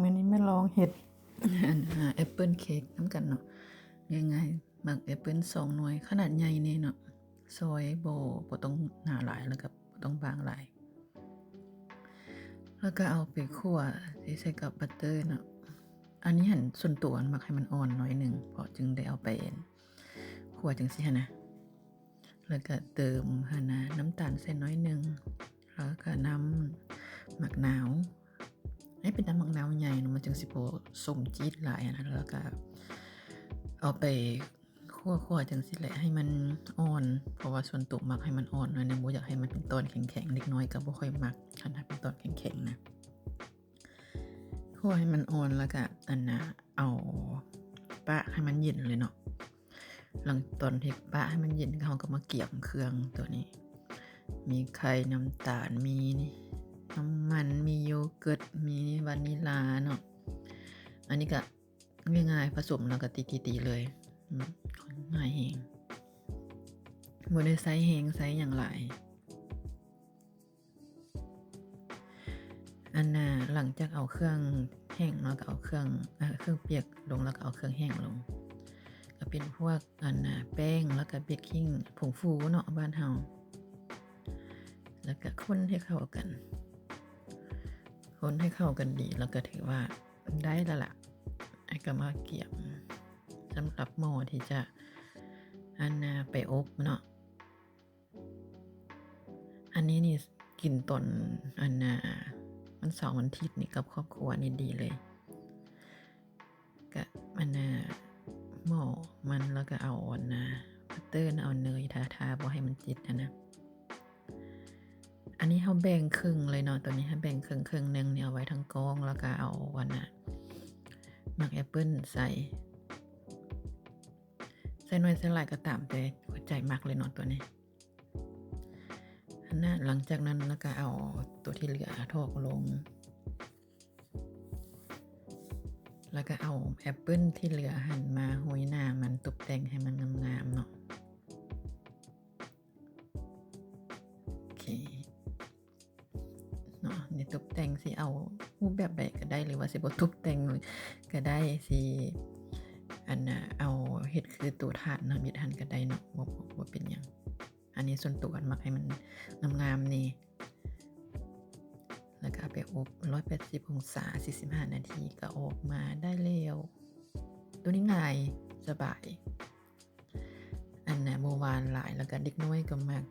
ມື້ນີ້ມາລອງເຮັດອັນ apple cake ນຳກັນເນາະ. ງ່າຍໆ ໝາກ apple ສອງໜ່ວຍ ຂະໜາດໃຫຍ່ແດ່ເນາະ, ຊອຍບໍ່ ບໍ່ຕ້ອງໜາຫຼາຍ ແລ້ວກໍບໍ່ຕ້ອງບາງຫຼາຍ, ແລ້ວກໍເອົາໄປຂົ້ວທີ່ໃສ່ກັບບັດເຕີເນາະ. ອັນນີ້ຫັ້ນ ສ່ວນຕົວມັກໃຫ້ມັນອ່ອນໜ້ອຍໜຶ່ງ ເພາະຈຶ່ງໄດ້ເອົາໄປຂົ້ວຈັ່ງຊີ້ຫັ້ນນະ. ແລ້ວກໍເຕີມຫັ້ນນະ ນ້ຳຕານໃສ່ໜ້ອຍໜຶ່ງ ແລ້ວກໍນ້ຳໝາກນາວ. ໃຫ້ເປັນນ້ຳໝາກນາວໃຫຍ່ເນາະ ມັນຈັ່ງຊິບໍ່ສົ້ມຈີດຫຼາຍຫັ້ນນະ. ແລ້ວກໍເອົາໄປຂົ້ວໆຈັ່ງຊີ້ແຫຼະ ໃຫ້ມັນອ່ອນ, ເພາະວ່າສ່ວນຕົວມັກໃຫ້ມັນອ່ອນໜ້ອຍໜຶ່ງ, ບໍ່ຢາກໃຫ້ມັນເປັນຕອນແຂງໆ, ເດັກນ້ອຍກໍບໍ່ຄ່ອຍມັກ ຄັນຖ້າເປັນຕອນແຂງໆນະ. ຂົ້ວໃຫ້ມັນອ່ອນ ແລ້ວກໍອັນນະ ເອົາປະໃຫ້ມັນເຢັນເລີຍເນາະ. ຫຼັງຕອນທີ່ປະໃຫ້ມັນເຢັນ ເຮົາກໍມາກຽມເຄື່ອງຕົວນີ້, ມີໄຂ່, ນ້ຳຕານ, ມີນ້ຳມັນ, ມີໂຢເກີດ, ມີວານິລາເນາະ. ອັນນີ້ກໍງ່າຍໆ ປະສົມແລ້ວກໍຕີໆໆເລີຍ, ອືມ ງ່າຍແຮງ, ບໍ່ໄດ້ໃຊ້ແຮງໃຊ້ຫຍັງຫຼາຍ. ອັນນະ ຫຼັງຈາກເອົາເຄື່ອງແຫ້ງເນາະ ກໍເອົາເຄື່ອງ ເອີ ເຄື່ອງປຽກລົງ ແລ້ວກໍເອົາເຄື່ອງແຫ້ງລົງ, ກໍເປັນພວກອັນນະ ແປ້ງ ແລ້ວກໍເບກກິ້ງ ຜົງຟູເນາະ ບ້ານເຮົາ, ແລ້ວກໍຄົນໃຫ້ເຂົ້າກັນ, ຄົນໃຫ້ເຂົ້າກັນດີ ແລ້ວກໍຖືວ່າໄດ້ແລ້ວລະ. ແລ້ວກໍມາກຽມສຳລັບໝໍ້ທີ່ຈະອັນນະ ໄປອົບເນາະ. ອັນນີ້ນີ້ກິນຕອນອັນນະ ວັນເສົາວັນອາທິດນີ້ກັບຄອບຄົວນີ້ດີເລີຍ. ກະອັນນະ ໝໍ້ມັນ ແລ້ວກະເອົາອັນນະ ບັດເຕີ ເອົາເນີຍທາໆ ບໍ່ໃຫ້ມັນຕິດຫັ້ນນະ. ອັນນີ້ເຮົາແບ່ງເຄິ່ງເລີຍເນາະ, ຕົວນີ້ເຮົາແບ່ງເຄິ່ງ, ເຄິ່ງໜຶ່ງນີ້ເອົາໄວ້ທາງກ້ອງ ແລ້ວກະເອົາອັນນະ ໝາກແອັບເປິ້ນໃສ່, ໃສ່ໜ້ອຍໃສ່ຫຼາຍກໍຕາມແຕ່ຫົວໃຈມັກເລີຍເນາະ ຕົວນີ້. ຫັ້ນນະ, ຫຼັງຈາກນັ້ນລະກະເອົາຕົວທີ່ເຫຼືອຖອກລົງ, ລະກະເອົາແອັບເປິ້ນທີ່ເຫຼືອຫັ້ນມາໂຮຍໜ້າມັນ, ຕົບແຕ່ງໃຫ້ມັນງາມໆເນາະ. ໂອເຄເນາະ, ນີ້ຕົບແຕ່ງ ຊິເອົາຮູບແບບໃດກະໄດ້ ຫຼືວ່າຊິບໍ່ຕົບແຕ່ງກະໄດ້, ຊິອັນນະ ເອົາເຮັດຄືໂຕຖາດທຳອິດຫັ້ນກະໄດ້ເນາະ, ບໍ່ ບໍ່ ບໍ່ເປັນຫຍັງ. ອັນນີ້ສ່ວນຕົວມັກໃຫ້ມັນງາມໆແດ່. ແລ້ວກໍເອົາໄປອົບຮ້ອຍແປດສິບອົງສາ ສີ່ສິບຫ້ານາທີ ກໍອອກມາໄດ້ແລ້ວ. ໂຕນີ້ງ່າຍສະບາຍ, ອັນນະ ບໍ່ຫວານຫຼາຍ, ແລ້ວກໍເດັກນ້ອຍກໍມັກ